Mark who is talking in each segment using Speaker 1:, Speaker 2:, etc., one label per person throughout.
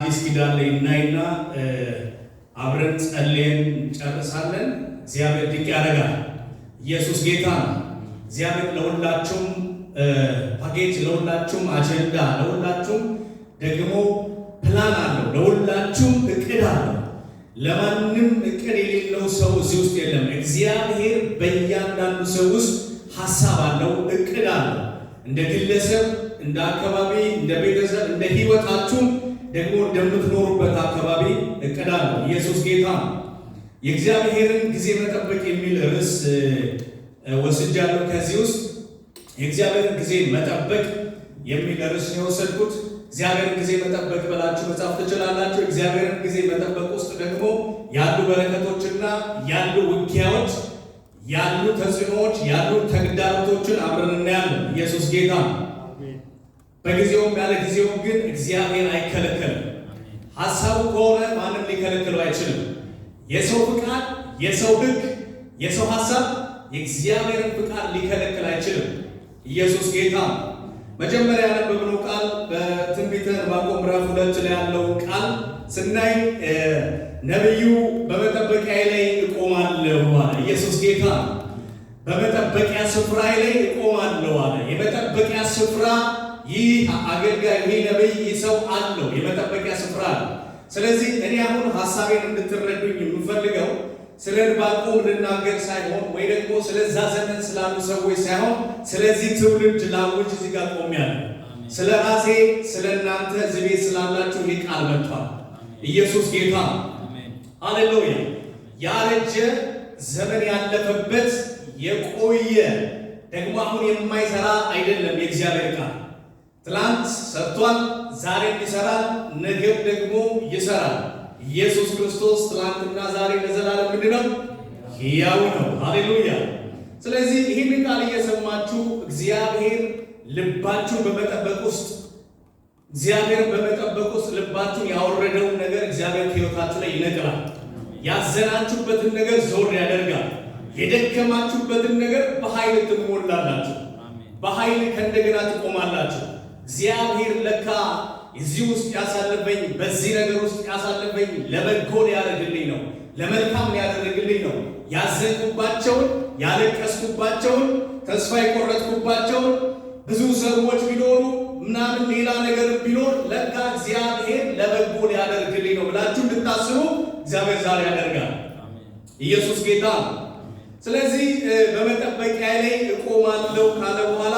Speaker 1: ከአዲስ ኪዳን ላይ እናይና አብረን ጸልየን እንጨርሳለን። እግዚአብሔር ድንቅ ያደርጋል። ኢየሱስ ጌታ ነው። እግዚአብሔር ለሁላችሁም ፓኬጅ፣ ለሁላችሁም አጀንዳ፣ ለሁላችሁም ደግሞ ፕላን አለው። ለሁላችሁም እቅድ አለው። ለማንም እቅድ የሌለው ሰው እዚህ ውስጥ የለም። እግዚአብሔር በእያንዳንዱ ሰው ውስጥ ሀሳብ አለው፣ እቅድ አለው። እንደ ግለሰብ፣ እንደ አካባቢ፣ እንደ ቤተሰብ፣ እንደ ህይወታችሁ ደግሞ እንደምትኖሩበት አካባቢ እቅድ አለው። ኢየሱስ ጌታ ነው። የእግዚአብሔርን ጊዜ መጠበቅ የሚል ርዕስ ወስጃለሁ። ከዚህ ውስጥ የእግዚአብሔርን ጊዜ መጠበቅ የሚል ርዕስ ነው የወሰድኩት። እግዚአብሔርን ጊዜ መጠበቅ ብላችሁ መጻፍ ትችላላችሁ። እግዚአብሔርን ጊዜ መጠበቅ ውስጥ ደግሞ ያሉ በረከቶችና ያሉ ውጊያዎች፣ ያሉ ተጽዕኖዎች፣ ያሉ ተግዳሮቶችን አብረን እናያለን። ኢየሱስ ጌታ ነው። በጊዜውም ያለ ጊዜውም ግን እግዚአብሔር አይከለከልም። ሀሳቡ ከሆነ ማንም ሊከለክለው አይችልም። የሰው ፍቃድ፣ የሰው ሕግ፣ የሰው ሀሳብ የእግዚአብሔርን ፍቃድ ሊከለክል አይችልም። ኢየሱስ ጌታ ነው። መጀመሪያ ያነበብነው ቃል በትንቢተ ዕንባቆም ምዕራፍ 2 ላይ ያለው ቃል ስናይ ነቢዩ በመጠበቂያዬ ላይ እቆማለሁ አለ። ኢየሱስ ጌታ ነው። በመጠበቂያ ስፍራዬ ላይ እቆማለሁ አለ። የመጠበቂያ ስፍራ ይህ አገልጋይ፣ ይህ ነቢይ፣ ይህ ሰው አለው። የመጠበቂያ ስፍራ አለ። ስለዚህ እኔ አሁን ሀሳቤን እንድትረዱኝ የምፈልገው ስለ ዕንባቆም ልናገር ሳይሆን ወይ ደግሞ ስለዛ ዘመን ስላሉ ሰዎች ሳይሆን ስለዚህ ትውልድ ላውጅ እዚህ ጋር ቆሜያለሁ። ስለ ራሴ፣ ስለ እናንተ፣ እዚህ ቤት ስላላችሁ ይህ ቃል መጥቷል። ኢየሱስ ጌታ ነው። ሃሌሉያ። ያረጀ፣ ዘመን ያለፈበት፣ የቆየ፣ ደግሞ አሁን የማይሰራ አይደለም የእግዚአብሔር ቃል። ትላንት ሰርቷል፣ ዛሬም ይሰራል፣ ነገም ደግሞ ይሰራል። ኢየሱስ ክርስቶስ ትላንትና ዛሬ ለዘላለም ምንድን ነው? ሕያው ነው። ሃሌሉያ። ስለዚህ ይህንን ቃል እየሰማችሁ እግዚአብሔር ልባችሁን በመጠበቅ ውስጥ፣ እግዚአብሔርን በመጠበቅ ውስጥ ልባችሁን ያወረደውን ነገር እግዚአብሔር ከሕይወታችሁ ላይ ይነቅላል። ያዘናችሁበትን ነገር ዞር ያደርጋል። የደከማችሁበትን ነገር በኃይል ትሞላላችሁ። በኃይል ከእንደገና ትቆማላችሁ። እግዚአብሔር ለካ እዚህ ውስጥ ያሳለፈኝ፣ በዚህ ነገር ውስጥ ያሳለፈኝ ለበጎ ሊያደርግልኝ ነው፣ ለመልካም ሊያደርግልኝ ነው። ያዘንኩባቸውን፣ ያለቀስኩባቸውን፣ ተስፋ የቆረጥኩባቸውን ብዙ ሰዎች ቢኖሩ ምናምን ሌላ ነገር ቢኖር ለካ እግዚአብሔር ለበጎ ሊያደርግልኝ ነው ብላችሁ እንድታስቡ እግዚአብሔር ዛሬ ያደርጋል። ኢየሱስ ጌታ ነው። ስለዚህ በመጠበቂያ ላይ እቆማለሁ ካለ በኋላ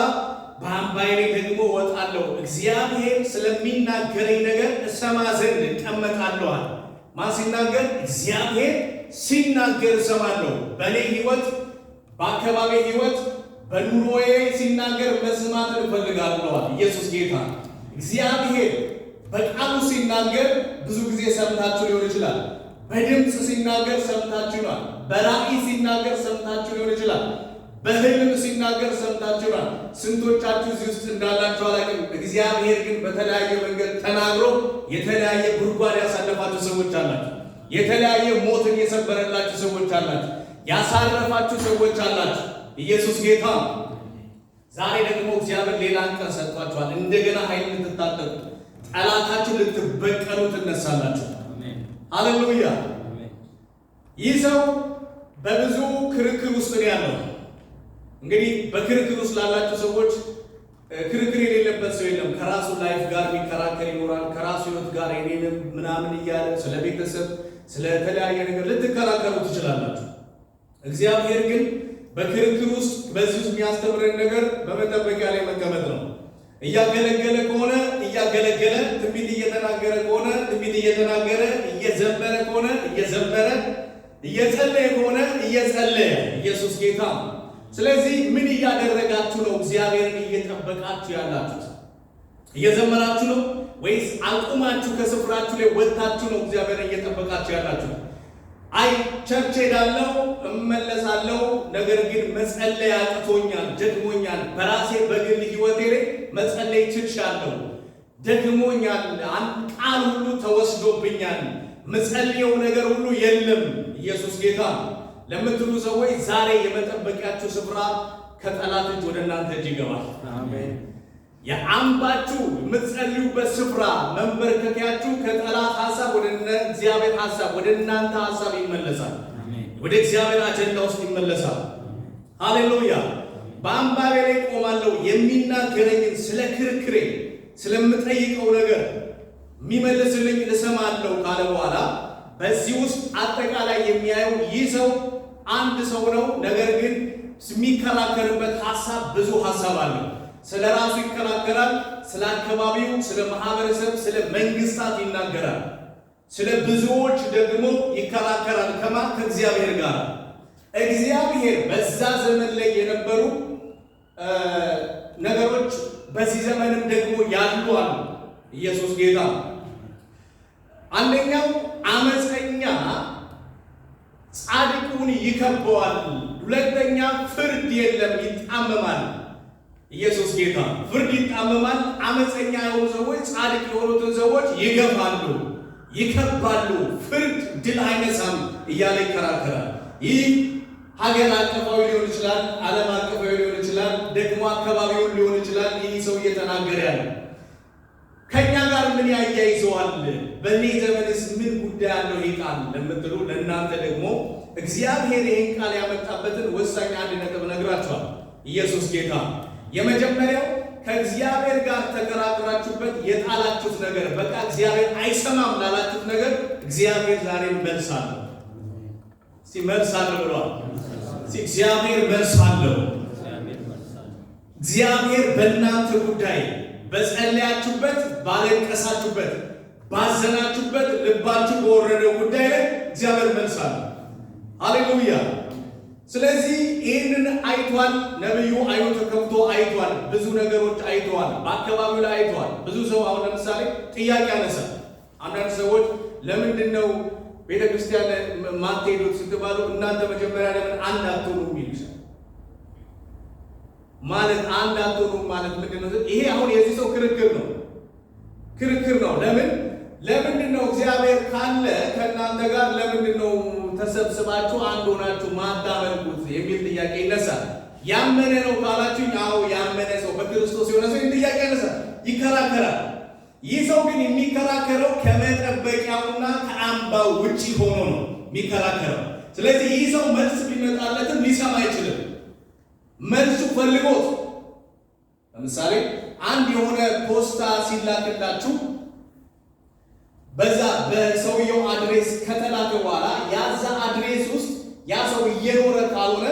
Speaker 1: በአምባዬ ላይ ደግሞ እወጣለሁ፣ እግዚአብሔር ስለሚናገረኝ ነገር እሰማ ዘንድ እቀመጣለሁ አለ። ማን ሲናገር? እግዚአብሔር ሲናገር እሰማለሁ። በእኔ ሕይወት፣ በአካባቢ ሕይወት፣ በኑሮዬ ሲናገር መስማት እፈልጋለሁ አለ። ኢየሱስ ጌታ። እግዚአብሔር በቃሉ ሲናገር ብዙ ጊዜ ሰምታችሁ ሊሆን ይችላል። በድምፅ ሲናገር ሰምታችሁ ይሆናል። በራእይ ሲናገር ሰምታችሁ ሊሆን ይችላል። በህልም ሲናገር ሰምታችሁ ይሆናል። ስንቶቻችሁ እዚህ ውስጥ እንዳላችሁ አላውቅም። እግዚአብሔር ግን በተለያየ መንገድ ተናግሮ የተለያየ ጉድጓድ ያሳለፋችሁ ሰዎች አላችሁ። የተለያየ ሞትን የሰበረላችሁ ሰዎች አላችሁ። ያሳረፋችሁ ሰዎች አላችሁ። ኢየሱስ ጌታ ነው። ዛሬ ደግሞ እግዚአብሔር ሌላ ቀን ሰጥቷችኋል። እንደገና ኃይል ልትታጠቁ፣ ጠላታችሁ ልትበቀሉ ትነሳላችሁ። ሃሌሉያ። ይህ ሰው በብዙ ክርክር ውስጥ ነው ያለው። እንግዲህ በክርክር ውስጥ ላላችሁ ሰዎች ክርክር የሌለበት ሰው የለም። ከራሱ life ጋር የሚከራከር ይኖራል። ከራሱ ህይወት ጋር የኔንም ምናምን እያለ ስለ ቤተሰብ፣ ስለተለያየ ነገር ልትከራከሩ ትችላላችሁ። እግዚአብሔር ግን በክርክር ውስጥ በዚህ ውስጥ የሚያስተምረን ነገር በመጠበቂያ ላይ መቀመጥ ነው። እያገለገለ ከሆነ እያገለገለ፣ ትንቢት እየተናገረ ከሆነ ትንቢት እየተናገረ፣ እየዘመረ ከሆነ እየዘመረ፣ እየጸለየ ከሆነ እየጸለየ። ኢየሱስ ጌታ ነው። ስለዚህ ምን እያደረጋችሁ ነው? እግዚአብሔርን እየጠበቃችሁ ያላችሁት? እየዘመራችሁ ነው ወይስ አቁማችሁ ከስፍራችሁ ላይ ወጥታችሁ ነው እግዚአብሔርን እየጠበቃችሁ ያላችሁት? አይ church ሄዳለሁ እመለሳለሁ፣ ነገር ግን መጸለይ አቅቶኛል፣ ደክሞኛል፣ በራሴ በግል ህይወቴ ላይ መጸለይ ትቻለሁ፣ ደክሞኛል፣ አንድ ቃል ሁሉ ተወስዶብኛል፣ ምጸልየው ነገር ሁሉ የለም፣ ኢየሱስ ጌታ ነው ለምትሉ ሰዎች ዛሬ የመጠበቂያችሁ ስፍራ ከጠላት እጅ ወደ እናንተ እጅ ይገባል።
Speaker 2: አሜን።
Speaker 1: የአምባችሁ የምትጸልዩበት ስፍራ መንበርከኪያችሁ ከጠላት ሐሳብ ወደ እግዚአብሔር ሐሳብ፣ ወደ እናንተ ሐሳብ ይመለሳል። ወደ እግዚአብሔር አጀንዳ ውስጥ ይመለሳል። ሃሌሉያ። በአምባቤ ላይ ቆማለሁ፣ የሚናገረኝን ስለ ክርክሬ ስለምጠይቀው ነገር የሚመልስልኝ እሰማለሁ ካለ በኋላ በዚህ ውስጥ አጠቃላይ የሚያየው ይህ ሰው አንድ ሰው ነው። ነገር ግን የሚከራከርበት ሐሳብ ብዙ ሐሳብ አለው። ስለ ራሱ ይከራከራል፣ ስለ አካባቢው፣ ስለ ማህበረሰብ፣ ስለ መንግስታት ይናገራል። ስለ ብዙዎች ደግሞ ይከራከራል። ከእግዚአብሔር ጋር። እግዚአብሔር በዛ ዘመን ላይ የነበሩ ነገሮች በዚህ ዘመንም ደግሞ ያሉ አሉ። ኢየሱስ ጌታ። አንደኛው አመፀኛ ጻድቁን ይከበዋል። ሁለተኛ ፍርድ የለም፣ ይጣመማል። ኢየሱስ ጌታ። ፍርድ ይጣመማል። አመፀኛ የሆኑ ሰዎች ጻድቅ የሆኑትን ሰዎች ይገፋሉ፣ ይከባሉ። ፍርድ ድል አይነሳም እያለ ይከራከራል። ይህ ሀገር አቀፋዊ ሊሆን ይችላል፣ ዓለም አቀፋዊ ሊሆን ይችላል፣ ደግሞ አካባቢውን ሊሆን ይችላል። ይህ ሰው እየተናገረ ያለ ከኛ ጋር ምን ያያይዘዋል? በእኔ ዘመንስ ምን ጉዳይ አለው ይህ ቃል ለምትሉ ለእናንተ ደግሞ እግዚአብሔር ይህን ቃል ያመጣበትን ወሳኝ አንድ ነጥብ ነግራችኋል። ኢየሱስ ጌታ። የመጀመሪያው ከእግዚአብሔር ጋር ተከራክራችሁበት የጣላችሁት ነገር፣ በቃ እግዚአብሔር አይሰማም ላላችሁት ነገር እግዚአብሔር ዛሬ መልስ አለው። እስቲ መልስ አለው ብለዋል። እስቲ እግዚአብሔር መልስ አለው። እግዚአብሔር በእናንተ ጉዳይ በጸለያችሁበት፣ ባለቀሳችሁበት፣ ባዘናችሁበት፣ ልባችሁ በወረደው ጉዳይ ላይ እግዚአብሔር መልስ አለው። ሃሌሉያ። ስለዚህ ይህንን አይቷል ነብዩ። አይኑ ተከፍቶ አይቷል። ብዙ ነገሮች አይተዋል። በአካባቢው ላይ አይተዋል። ብዙ ሰው አሁን ለምሳሌ ጥያቄ ያነሳል። አንዳንድ ሰዎች ለምንድን ነው ቤተ ክርስቲያን ማትሄዱት ስትባሉ እናንተ መጀመሪያ ለምን አንድ አትሆኑም ይሉሻል። ማለት አንድ አትሆኑም ማለት ምንድን ነው? ይሄ አሁን የዚህ ሰው ክርክር ነው፣ ክርክር ነው። ለምንድን ነው እግዚአብሔር ካለ ከእናንተ ጋር ለምንድን ነው ተሰብስባችሁ አንድ ሆናችሁ ማታመልኩት የሚል ጥያቄ ይነሳል። ያመነ ነው ካላችሁኝ፣ አዎ ያመነ ሰው በክርስቶስ የሆነ ሰው ይህን ጥያቄ ያነሳል፣ ይከራከራል። ይህ ሰው ግን የሚከራከረው ከመጠበቂያውና ከአምባው ውጪ ሆኖ ነው የሚከራከረው። ስለዚህ ይህ ሰው መልስ ቢመጣለትም ሊሰማ አይችልም። መልሱ ፈልጎት፣ ለምሳሌ አንድ የሆነ ፖስታ ሲላክላችሁ በዛ በሰውየው address ከተላከ በኋላ ያዛ address ውስጥ ያ ሰው እየኖረ ካልሆነ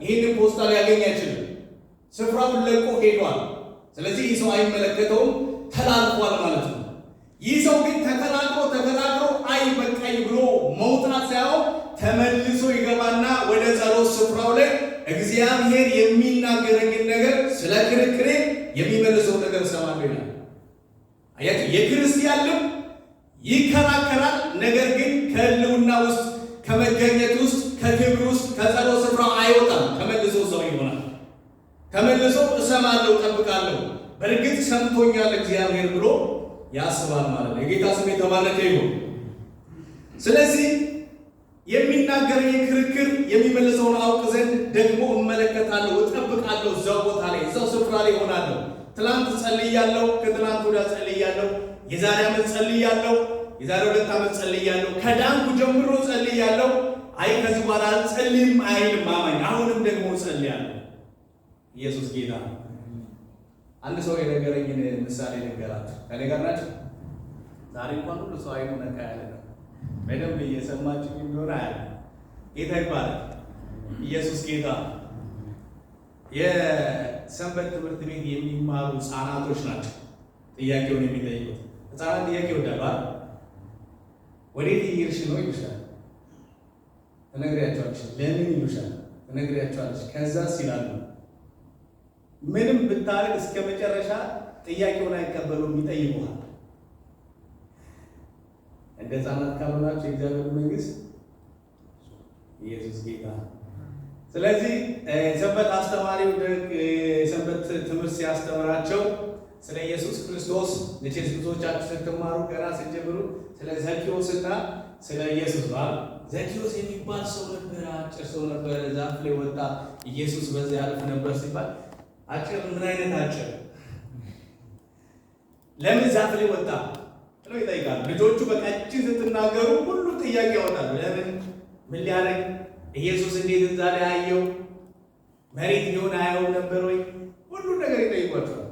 Speaker 1: ይህንን ፖስታ ሊያገኝ አይችልም። ስፍራውን ለቆ ሄዷል። ስለዚህ ይህ ሰው አይመለከተውም፣ ተላልፏል ማለት ነው። ይህ ሰው ግን ተከራክሮ ተከራክሮ አይ በቃኝ ብሎ መውጣት ሳይሆን ተመልሶ ይገባና ወደ ጸሎት ስፍራው ላይ እግዚአብሔር የሚናገረኝን ነገር ስለ ክርክሬ የሚመልሰው ነገር እሰማለሁ ይላል። አያችሁ፣ የክርስቲያን ልብ ይከራከራል። ነገር ግን ከህልውና ውስጥ፣ ከመገኘት ውስጥ፣ ከክብር ውስጥ፣ ከጸሎት ስፍራው አይወጣም። ተመልሶ ሰው ይሆናል። ተመልሶ እሰማለሁ፣ እጠብቃለሁ፣ በእርግጥ ሰምቶኛል እግዚአብሔር ብሎ ያስባል ማለት ነው። የጌታ ስም የተባረከ ይሁን። ስለዚህ የሚናገረኝ ክርክር የሚመልሰውን አውቅ ዘንድ ደግሞ እመለከታለሁ፣ እጠብቃለሁ። እዛው ቦታ ላይ፣ እዛው ስፍራ ላይ እሆናለሁ። ትላንት ጸልያለሁ፣ ከትላንት ወዲያ ጸልያለሁ፣ የዛሬ ዓመት ጸልያለሁ፣ የዛሬ 2 ዓመት ጸልያለሁ፣ ከዳንኩ ጀምሮ ጸልያለሁ። አይ ከዚህ በኋላ አልጸልይም አይልም አማኝ። አሁንም ደግሞ ጸልያለሁ። ኢየሱስ ጌታ። አንድ ሰው የነገረኝን ምሳሌ ልንገራችሁ። ከኔ ጋር ናችሁ? ዛሬ እንኳን ሁሉ ሰው አይኑ ነካ ያለ ነው። በደንብ እየሰማችሁ እንደሆነ አያለ። ጌታ ይባላል። ኢየሱስ ጌታ። የሰንበት ትምህርት ቤት የሚማሩ ህፃናቶች ናቸው ጥያቄውን የሚጠይቁት። ህፃናት ጥያቄ ይወዳሉ አይደል? ወዴት እየሄድሽ ነው ይሉሻል። ትነግሪያቸዋለሽ። ለምን ይሉሻል። ትነግሪያቸዋለሽ። ከዛስ ይላሉ። ምንም ብታረግ እስከ መጨረሻ ጥያቄውን አይቀበሉም፣ ይጠይቁሃል። እንደ ህፃናት ካልሆናችሁ የእግዚአብሔር መንግስት። ኢየሱስ ጌታ። ስለዚህ ሰንበት አስተማሪው የሰንበት ትምህርት ሲያስተምራቸው ስለ ኢየሱስ ክርስቶስ፣ መቼስ ብዙዎቻችሁ ስትማሩ ገና ስትጀምሩ ስለ ዘኪዮስና ስለ ኢየሱስ ባል ዘኪዮስ የሚባል ሰው ነበረ፣ አጭር ሰው ነበረ፣ ዛፍ ላይ ወጣ፣ ኢየሱስ በዚያ ያልፍ ነበር ሲባል አጭር ምን አይነት አጭር? ለምን ዛፍ ላይ ወጣ ብለው ይጠይቃሉ። ልጆቹ በቀጭን ስትናገሩ ሁሉ ጥያቄ ያወጣሉ። ለምን፣ ምን ሊያደርግ፣ ኢየሱስ እንዴት እዛ ላይ አየው? መሬት ቢሆን አየው ነበር ወይ? ሁሉ ነገር ይጠይቋቸዋል።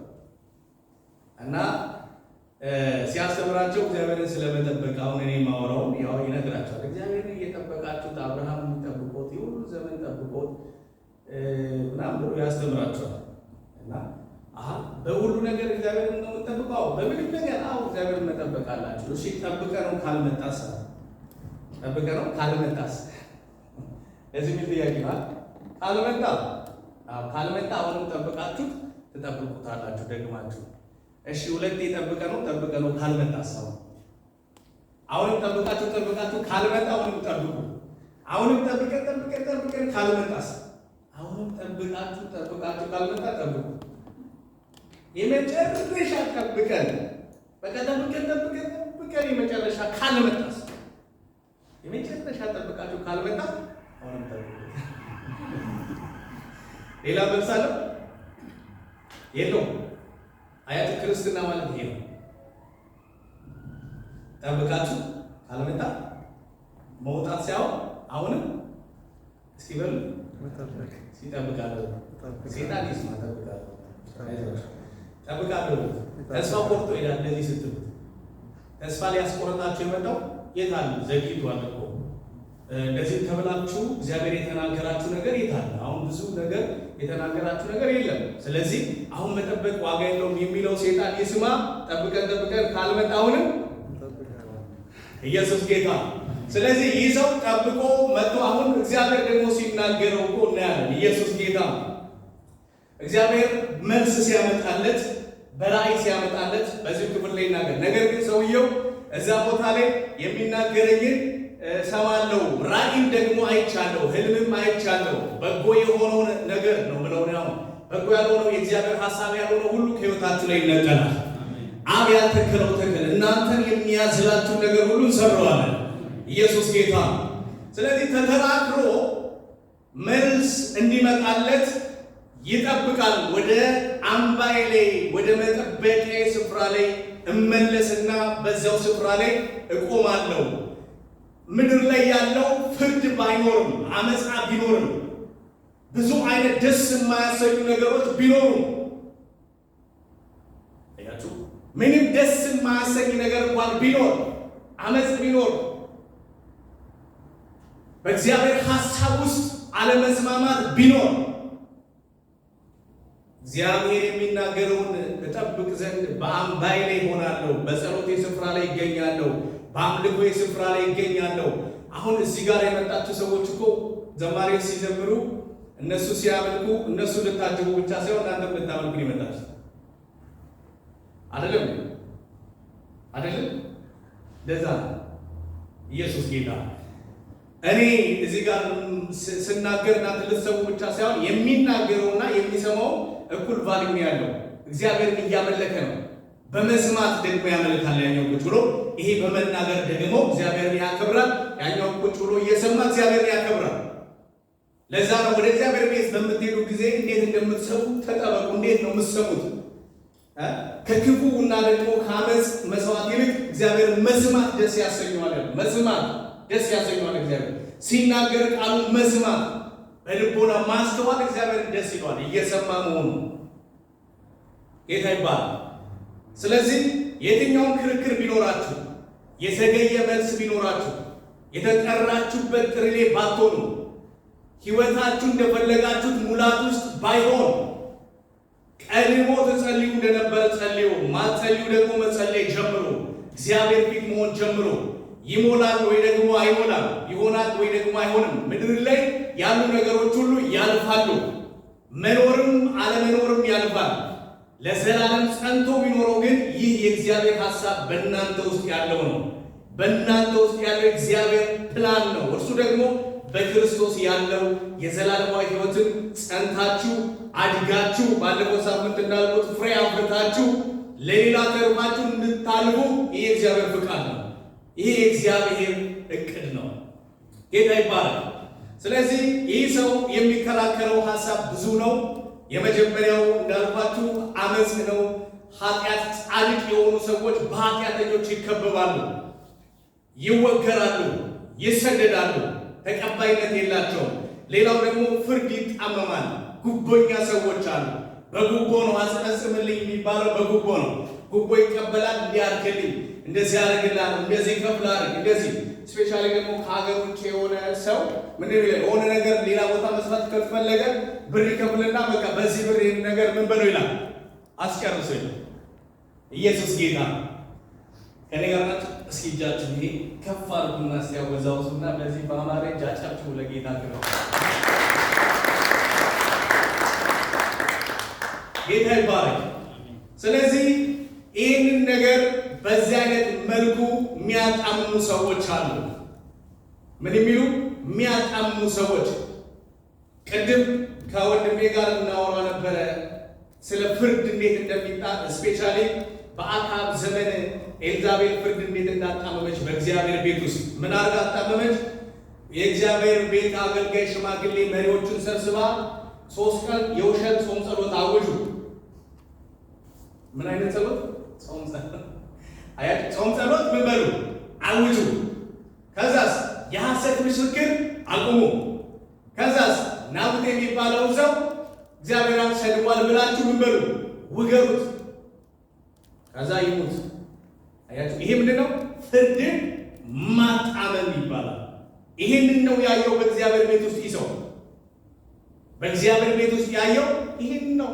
Speaker 1: እና ሲያስተምራቸው እግዚአብሔርን ስለመጠበቅ አሁን እኔ የማወራውን ያው ይነግራቸዋል። እግዚአብሔርን እየጠበቃችሁት አብርሃም ጠብቆት የሁሉ ዘመን ጠብቆት ምናምን ብሎ ያስተምራቸዋል። እና አሀ በሁሉ ነገር እግዚአብሔርን ነው የምንጠብቀው? አዎ፣ በምንም ነገር አዎ፣ እግዚአብሔርን መጠበቅ አላችሁ። እሺ ጠብቀነው ካልመጣስ? ጠብቀነው ካልመጣስ? ለዚህ የሚል ጥያቄ ነው። ካልመጣ አዎ፣ ካልመጣ አሁንም ጠብቃችሁት ትጠብቁታላችሁ ደግማችሁ። እሺ ሁለቴ ጠብቀነው ካልመጣስ? አሁንም ጠብቃችሁ ጠብቃችሁ ካልመጣ አሁንም ጠብቁ። አሁንም ጠብቀን ጠብቀን ጠብቀን ካልመጣስ? አሁንም ጠብቃችሁ ጠብቃችሁ ካልመጣ ጠብቁ። የመጨረሻ ጠብቀን በቃ ጠብቀን ጠብቀን ጠብቀን የመጨረሻ ካልመጣስ? የመጨረሻ ጠብቃችሁ ካልመጣ አሁንም ጠብቁ። ሌላ መልስ አለው? የለውም። አያችሁ፣ ክርስትና ማለት ይሄ ነው። ጠብቃችሁ ካልመጣ መውጣት ሳይሆን አሁንም እስኪ በሉ ሲጠብቃለሁ። ሴጣን ይስማ። ጠብቃለሁ፣ ጠብቃለሁ። ተስፋ ቆርጦ ይላል። እንደዚህ ስትሉት ተስፋ ሊያስቆርጣችሁ የመጣው የት አለ? ዘግይቷል እኮ እንደዚህ ተብላችሁ እግዚአብሔር የተናገራችሁ ነገር የት አለ? አሁን ብዙ ነገር የተናገራችሁ ነገር የለም። ስለዚህ አሁን መጠበቅ ዋጋ የለውም የሚለው ሴጣን ይስማ። ጠብቀን ጠብቀን ካልመጣ አሁንም ኢየሱስ ጌታ። ስለዚህ ይህ ሰው ጠብቆ መጥቶ አሁን እግዚአብሔር ደግሞ ሲናገረው እኮ እናያለን። ኢየሱስ ጌታ። እግዚአብሔር መልስ ሲያመጣለት፣ በራእይ ሲያመጣለት በዚህ ክፍል ላይ ይናገር። ነገር ግን ሰውየው እዛ ቦታ ላይ የሚናገረኝን እሰማለሁ፣ ራእይም ደግሞ አይቻለሁ፣ ህልምም አይቻለሁ፣ በጎ የሆነውን ነገር ነው ብለው ነው። በጎ ያልሆነው፣ የእግዚአብሔር ሐሳብ ያልሆነው ሁሉ ከህይወታችሁ ላይ ይነቀላል። አብ ያልተከለው ተክል እናንተን የሚያዝላችሁ ነገር ሁሉ እንሰብረዋለን። ኢየሱስ ጌታ። ስለዚህ ተከራክሮ መልስ እንዲመጣለት ይጠብቃል። ወደ አምባዬ ላይ፣ ወደ መጠበቂያዬ ስፍራ ላይ እመለስና በዚያው ስፍራ ላይ እቆማለሁ። ምድር ላይ ያለው ፍርድ ባይኖርም፣ አመፃ ቢኖርም፣ ብዙ አይነት ደስ የማያሰኙ ነገሮች ቢኖሩም፣ አያችሁ፣ ምንም ደስ የማያሰኝ ነገር እንኳን ቢኖር፣ አመፅ ቢኖር፣ በእግዚአብሔር ሐሳብ ውስጥ አለመስማማት ቢኖር፣ እግዚአብሔር የሚናገረውን እጠብቅ ዘንድ በአምባዬ ላይ እሆናለሁ፣ በጸሎቴ ስፍራ ላይ ይገኛለሁ፣ በአምልኮዬ ስፍራ ላይ ይገኛለሁ። አሁን እዚህ ጋር የመጣችሁ ሰዎች እኮ ዘማሪዎች ሲዘምሩ፣ እነሱ ሲያመልኩ፣ እነሱ ልታጅቡ ብቻ ሳይሆን እናንተም ልታመልኩ ነው የመጣችሁ። አይደለም? አይደለም? ለዛ ነው። ኢየሱስ ጌታ። እኔ እዚህ ጋር ስናገር እናንተ ልትሰሙ ብቻ ሳይሆን የሚናገረውና የሚሰማው እኩል value ነው ያለው። እግዚአብሔርን እያመለከ ነው። በመስማት ደግሞ ያመልካል። ያኛው ቁጭ ብሎ፣ ይሄ በመናገር ደግሞ እግዚአብሔርን ያከብራል። ያኛው ቁጭ ብሎ እየሰማ እግዚአብሔርን ያከብራል። ለዛ ነው ወደ እግዚአብሔር ቤት በምትሄዱ ጊዜ እንዴት እንደምትሰሙ ተጠበቁ። እንዴት ነው የምትሰሙት? ከክፉ እና ደግሞ ከአመፅ መስዋዕት ይልቅ እግዚአብሔር መስማት ደስ ያሰኘዋል። መስማት ደስ ያሰኘዋል። እግዚአብሔር ሲናገር ቃሉን መስማት፣ በልቦና ማስተዋል እግዚአብሔርን ደስ ይለዋል። እየሰማ መሆኑ ጌታ ይባላል። ስለዚህ የትኛውን ክርክር ቢኖራችሁ፣ የዘገየ መልስ ቢኖራችሁ፣ የተጠራችሁበት ጥሪ ላይ ባትሆኑ፣ ሕይወታችሁ እንደፈለጋችሁት ሙላት ውስጥ ባይሆን፣ ቀድሞ ትጸልዩ እንደነበረ ጸልዩ፣ ማትጸልዩ ደግሞ መጸለይ ጀምሩ። እግዚአብሔር ፊት መሆን ጀምሩ። ይሞላል ወይ ደግሞ አይሞላም፣ ይሆናል ወይ ደግሞ አይሆንም። ምድር ላይ ያሉ ነገሮች ሁሉ ያልፋሉ። መኖርም አለመኖርም ያልፋል። ለዘላለም ጸንቶ ቢኖረው ግን ይህ የእግዚአብሔር ሐሳብ በእናንተ ውስጥ ያለው ነው። በእናንተ ውስጥ ያለው የእግዚአብሔር ፕላን ነው። እርሱ ደግሞ በክርስቶስ ያለው የዘላለማዊ ሕይወትን ጸንታችሁ፣ አድጋችሁ፣ ባለፈው ሳምንት እንዳልኩት ፍሬ አፍርታችሁ ለሌላ ተርፋችሁ እንድታልፉ ይህ የእግዚአብሔር ፍቃድ ነው። ይህ የእግዚአብሔር እቅድ ነው። ጌታ ይባላል። ስለዚህ ይህ ሰው የሚከራከረው ሐሳብ ብዙ ነው። የመጀመሪያው እንዳልኳችሁ አመፅ ነው። ኃጢአት ጻድቅ የሆኑ ሰዎች በኃጢአተኞች ይከበባሉ፣ ይወገራሉ፣ ይሰደዳሉ፣ ተቀባይነት የላቸውም። ሌላው ደግሞ ፍርድ ይጣመማል። ጉቦኛ ሰዎች አሉ። በጉቦ ነው አስፈጽምልኝ የሚባለው፣ በጉቦ ነው። ጉቦ ይቀበላል። እንዲያርግልኝ፣ እንደዚህ ያደርግልሃል፣ እንደዚህ ከፍል አድርግ፣ እንደዚህ። Specially ደግሞ ከሀገር ውጭ የሆነ ሰው ምን ይላል? የሆነ ነገር ሌላ ቦታ መስራት ከተፈለገ ብር ይከፍልና በቃ በዚህ ብር ይህን ነገር ምን በለው ይላል፣ አስጨርሶ ይላል። ኢየሱስ ጌታ ከኔ ጋር ናችሁ? እስኪ እጃችሁ ይሄ ከፍ አድርጉና ሲያወዛውዙና በዚህ በአማረ እጅ አጨብጭቡ ለጌታ ክብር። ጌታ ይባረክ። ስለዚህ ይህንን ነገር በዚህ አይነት መልኩ የሚያጣምሙ ሰዎች አሉ። ምን የሚሉ የሚያጣምሙ ሰዎች? ቅድም ከወንድሜ ጋር እናወራ ነበረ ስለ ፍርድ እንዴት እንደሚጣ፣ specially በአክዓብ ዘመን ኤልዛቤል ፍርድ እንዴት እንዳጣመመች። በእግዚአብሔር ቤት ውስጥ ምን አድርጋ አጣመመች? የእግዚአብሔር ቤት አገልጋይ ሽማግሌ መሪዎችን ሰብስባ 3 ቀን የውሸት ጾም ጸሎት አወጁ። ምን አይነት ጸሎት? ጾም ጸሎት። አያችሁ፣ ጾም ጸሎት ምን በሉ አውጁ። ከዛስ የሐሰት ምስክር አቁሙ። ከዛስ ናቡቴ የሚባለውን ሰው እግዚአብሔርን ሰድቧል ብላችሁ ምን በሉ ውገሩት። ከዛ ይሙት። አያችሁ፣ ይሄ ምንድን ነው? ፍርድን ማጣመም ይባላል። ይሄንን ነው ያየው በእግዚአብሔር ቤት ውስጥ ይሰው በእግዚአብሔር ቤት ውስጥ ያየው ይህን ነው።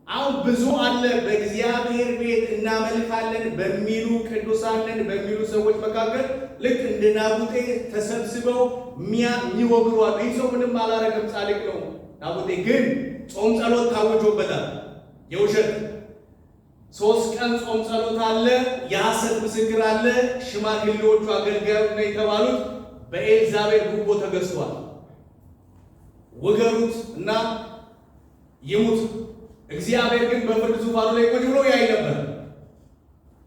Speaker 1: አሁን ብዙ አለ። በእግዚአብሔር ቤት እናመልካለን በሚሉ ቅዱሳንን በሚሉ ሰዎች መካከል ልክ እንደ ናቡቴ ተሰብስበው የሚወግሩ አሉ። ይህ ሰው ምንም አላረገም፣ ጻድቅ ነው። ናቡቴ ግን ጾም ጸሎት ታውጆበታል። የውሸት 3 ቀን ጾም ጸሎት አለ፣ የሐሰት ምስክር አለ። ሽማግሌዎቹ አገልጋዮች ነው የተባሉት በኤልዛቤል ጉቦ ተገዝቷል። ውገሩት እና ይሙት። እግዚአብሔር ግን በፍርድ ዙፋኑ ላይ ቁጭ ብሎ ያይ ነበር።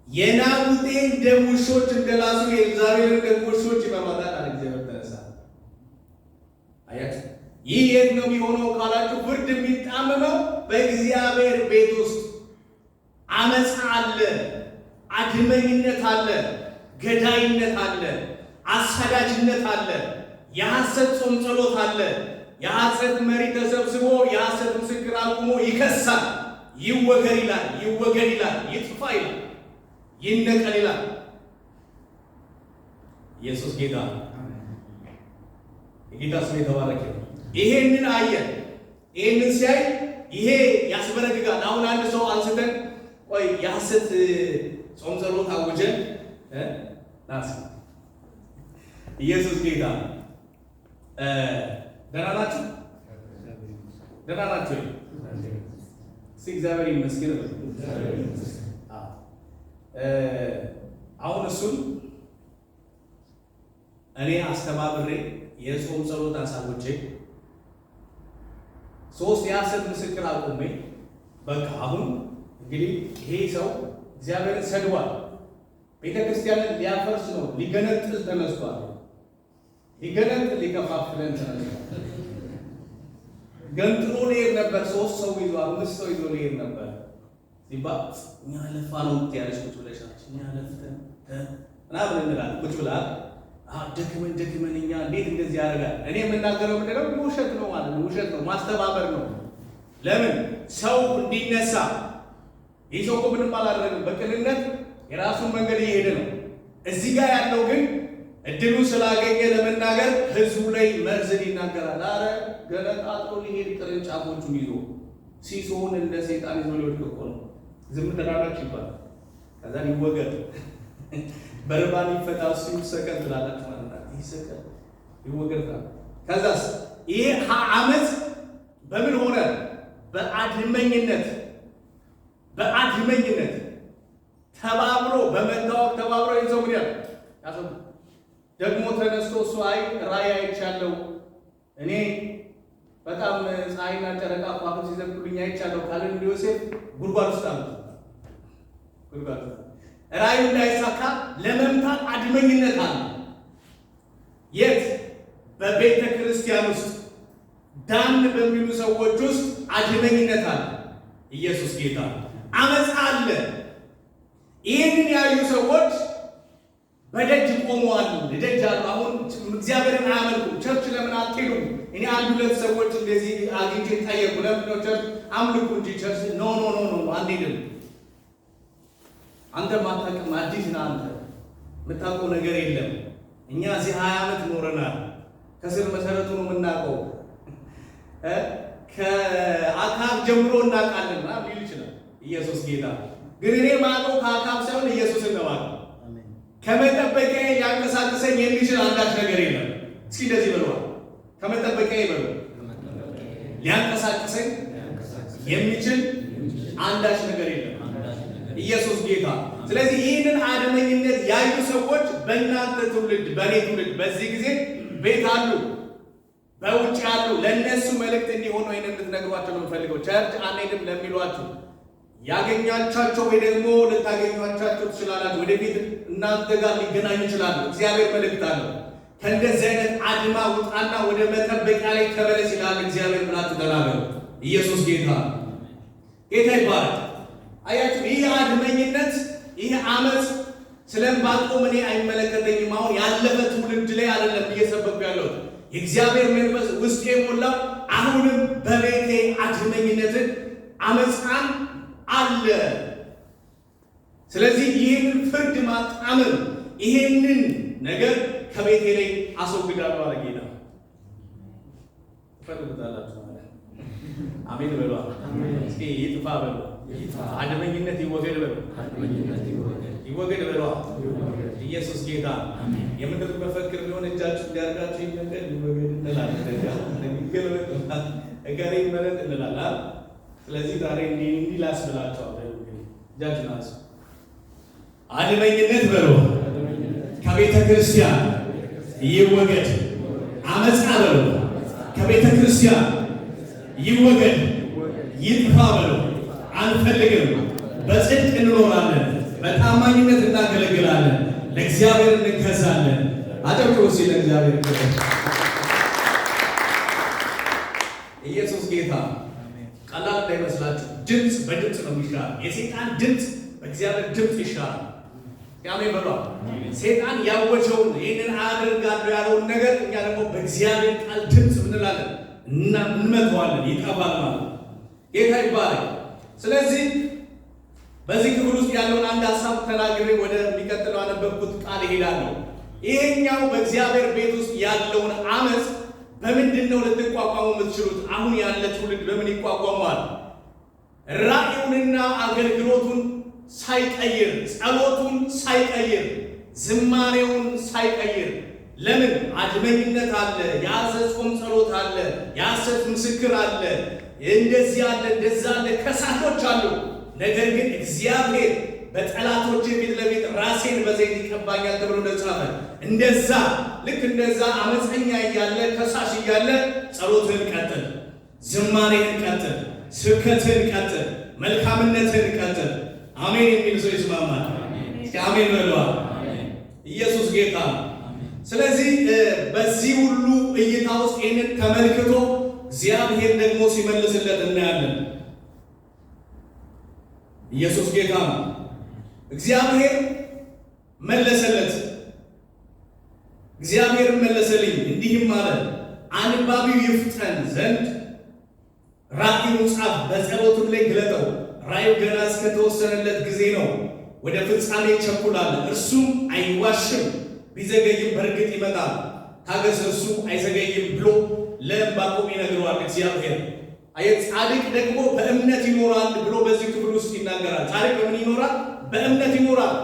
Speaker 1: የናቡቴን ደም ውሾች እንደላሱ የኤልዛቤልን ደም ውሾች ይበሏታል አለ እግዚአብሔር። ተነሳ። አያችሁ፣ ይህ የት ነው የሚሆነው ካላችሁ፣ ፍርድ የሚጣመመው በእግዚአብሔር ቤት ውስጥ አመፃ አለ፣ አድመኝነት አለ፣ ገዳይነት አለ፣ አሳዳጅነት አለ፣ የሐሰት ጾም ጸሎት አለ። የሐሰት መሪ ተሰብስቦ የሐሰት ምስክር አቁሞ ይከሳል። ይወገር ይላል፣ ይወገድ ይላል፣ ይጥፋ ይላል፣ ይነቀል ይላል። ኢየሱስ ጌታ፣ የጌታ ስም የተባረከ። ይሄንን አየ። ይሄንን ሲያይ ይሄ ያስበረግጋል። አሁን አንድ ሰው አንስተን ቆይ የሐሰት ጾም ጸሎት አውጀን ናስ ኢየሱስ ጌታ። ደህና ናችሁ? ደህና ናችሁ? እስኪ እግዚአብሔር ይመስገን። አሁን እሱን እኔ አስተባብሬ የጾም ጸሎት አሳውጄ 3 የሐሰት ምስክር አቁሜ በቃ አሁን እንግዲህ ይሄ ሰው እግዚአብሔርን ሰድቧል፣ ቤተ ክርስቲያንን ሊያፈርስ ነው፣ ሊገነጥል ተነስቷል፣ ሊገነጥል ሊከፋፍለን ተነስቷል። ገንጥሎ ሊሄድ ነበር። 3 ሰው ይዞ 5 ሰው ይዞ ሊሄድ ነበር ሲባል እኛ ለፋ ነው ያለች ቁጭ ብለሽ እኛ ለፍተን ምናምን እንላለን። ቁጭ ብላ ደክመን ደክመን እኛ እንዴት እንደዚህ ያደርጋል? እኔ የምናገረው ምንድነው? ውሸት ነው ማለት ነው። ውሸት ነው፣ ማስተባበር ነው። ለምን ሰው እንዲነሳ። ይህ ሰው እኮ ምንም አላደረግም፣ በቅንነት የራሱን መንገድ እየሄደ ነው። እዚህ ጋር ያለው ግን እድሉ ስላገኘ ለመናገር ህዝቡ ላይ መርዝን ይናገራል። አረ ገነጣጥሎ ሊሄድ ቅርንጫፎቹን ይዞ ሲሶውን እንደ ሰይጣን ይዞ ሊወድቅ እኮ ነው። ዝም ትላላችሁ ይባላል። ከዛ ይወገድ በርባን ይፈታ እሱ ይሰቀል ትላላችሁ ማለት ነው። ይሰቀል ይወገድ። ከዛስ ይሄ አመፅ በምን ሆነ? በአድመኝነት በአድመኝነት ተባብሮ በመታወቅ ተባብሮ ይዘው ምን ያህል ያሰቡ ደግሞ ተነስቶ እሱ አይ ራእይ አይቻለሁ እኔ በጣም ፀሐይና ጨረቃ ከዋክብት ሲዘግቡልኝ አይቻለሁ ካለ ዮሴፍ ጉድጓድ ውስጥ አሉት። ጉድጓድ ውስጥ ራእዩ እንዳይሳካ ለመምታት አድመኝነት አለ። የት? በቤተ ክርስቲያን ውስጥ ዳን በሚሉ ሰዎች ውስጥ አድመኝነት አለ። ኢየሱስ ጌታ። አመፃ አለ። ይህንን ያዩ ሰዎች በደጅ ቆመዋል። ደጅ አሉ። አሁን እግዚአብሔርን አያመልኩም። Church ለምን አትሄዱም? እኔ አንድ ሁለት ሰዎች እንደዚህ አግኝቼ ጠየቁ። ለምን ነው church አምልኩ እንጂ church? No, no, no, no፣ አንሄድም። አንተ ማታውቅም፣ አዲስ ነህ አንተ፣ የምታውቀው ነገር የለም። እኛ እዚህ 20 ዓመት ኖረናል። ከስር መሰረቱ ነው የምናውቀው። ከአካብ ጀምሮ እናውቃለን ምናምን ሊል ይችላል። ኢየሱስ ጌታ። ግን እኔ ማውቀው ከአካብ ሳይሆን ኢየሱስን ነው የማውቀው። ከመጠበቂያ ሊያንቀሳቅሰኝ የሚችል አንዳች ነገር የለም። እስኪ እንደዚህ በለዋል። ከመጠበቂያ ይበሉ፣ ሊያንቀሳቅሰኝ የሚችል አንዳች ነገር የለም። ኢየሱስ ጌታ። ስለዚህ ይህንን አድመኝነት ያዩ ሰዎች በእናንተ ትውልድ፣ በእኔ ትውልድ በዚህ ጊዜ ቤት አሉ፣ በውጭ አሉ። ለእነሱ መልእክት እንዲሆኑ ይህንን እንድትነግሯቸው ነው የምፈልገው። Church አንሄድም ለሚሏችሁ ያገኛቻቸው ወይ ደግሞ ልታገኟቸው ትችላላችሁ። ወደፊት እናንተ ጋር ሊገናኙ ይችላሉ። እግዚአብሔር መልእክት አለው። ከእንደዚህ አይነት አድማ ውጣና ወደ መጠበቂያ ላይ ተመለስ ይላል እግዚአብሔር ብላችሁ ተናገሩ። ኢየሱስ ጌታ፣ ጌታ ይባረክ። አያችሁ፣ ይህ አድመኝነት፣ ይህ አመፅ ስለ ዕንባቆም እኔ አይመለከተኝም። አሁን ያለፈ ትውልድ ላይ አይደለም እየሰበኩ ያለሁት። የእግዚአብሔር መንፈስ ውስጥ የሞላው አሁንም በቤቴ አድመኝነትን አመፃን አለ። ስለዚህ ይህንን ፍርድ ማጣመም ይህንን ነገር ከቤቴ ላይ አስወግዳለሁ አለ ጌታ። ትፈልጉታላችሁ ማለት አሜን በሏ። እስኪ ይጥፋ በሉ። አድመኝነት ይወገድ በሉ። ይወገድ በሏ። ኢየሱስ ጌታ። የምድር መፈክር ቢሆን እጃችሁ እንዲያርጋችሁ ይወገድ ይወገድ እንላለን። ይገልበጥ እገሌ ይመረጥ እንላለን። ስለዚህ ዛሬ እንዲህ እንዲህ ላስብላችኋለሁ። እንግዲህ እጃችሁን አንሱ። አድመኝነት በሉ ከቤተ ክርስቲያን ይወገድ። አመፃ በሉ ከቤተ ክርስቲያን ይወገድ፣ ይጥፋ በሉ። አንፈልግም። በጽድቅ እንኖራለን፣ በታማኝነት እናገለግላለን፣ ለእግዚአብሔር እንገዛለን። አጨብጭቡ እስኪ ለእግዚአብሔር ክብር። ኢየሱስ ጌታ። ቀላል እንዳይመስላችሁ፣ ድምፅ በድምፅ ነው የሚሻል። የሴጣን ድምፅ በእግዚአብሔር ድምፅ ይሻላል። አሜን በሏ። ሴጣን ያወጀውን ይህንን አደርጋለሁ ያለውን ነገር እኛ ደግሞ በእግዚአብሔር ቃል ድምፅ እንላለን እና እንመተዋለን፣ ይጠፋል ማለት ነው። ጌታ ይባረክ። ስለዚህ በዚህ ክፍል ውስጥ ያለውን አንድ ሀሳብ ተናግሬ ወደሚቀጥለው አነበብኩት ቃል እሄዳለሁ። ይሄኛው በእግዚአብሔር ቤት ውስጥ ያለውን አመፅ በምንድን ነው ልትቋቋሙ የምትችሉት? አሁን ያለ ትውልድ በምን ይቋቋመዋል? ራእዩንና አገልግሎቱን ሳይቀይር፣ ጸሎቱን ሳይቀይር፣ ዝማሬውን ሳይቀይር። ለምን? አድመኝነት አለ፣ የሐሰት ጾም ጸሎት አለ፣ የሐሰት ምስክር አለ፣ እንደዚህ አለ፣ እንደዛ አለ፣ ከሳሾች አሉ። ነገር ግን እግዚአብሔር በጠላቶች ፊት ለፊት ራሴን በዘይት ይቀባኛል ተብሎ እንደተጻፈ እንደዛ ልክ እንደዛ አመፀኛ እያለ ከሳሽ እያለ ጸሎትህን ቀጥል፣ ዝማሬህን ቀጥል፣ ስብከትህን ቀጥል፣ መልካምነትህን ቀጥል። አሜን የሚል ሰው ይስማማል። እስኪ አሜን በለዋል። ኢየሱስ ጌታ ነው። ስለዚህ በዚህ ሁሉ እይታ ውስጥ ይህንን ተመልክቶ እግዚአብሔር ደግሞ ሲመልስለት እናያለን። ኢየሱስ ጌታ ነው። እግዚአብሔር መለሰለት። እግዚአብሔር መለሰልኝ እንዲህም አለ፣ አንባቢው ይፍጠን ዘንድ ራእዩን ጻፍ፣ በጸሎትም ላይ ግለጠው። ራእዩ ገና እስከተወሰነለት ጊዜ ነው፣ ወደ ፍጻሜ ይቸኩላል። እርሱም አይዋሽም፣ ቢዘገይም በእርግጥ ይመጣል። ታገስ፣ እርሱ አይዘገይም ብሎ ለዕንባቆም ይነግረዋል እግዚአብሔር። አየህ፣ ጻድቅ ደግሞ በእምነት ይኖራል ብሎ በዚህ ክፍል ውስጥ ይናገራል። ጻድቅ በምን ይኖራል? በእምነት ይኖራል።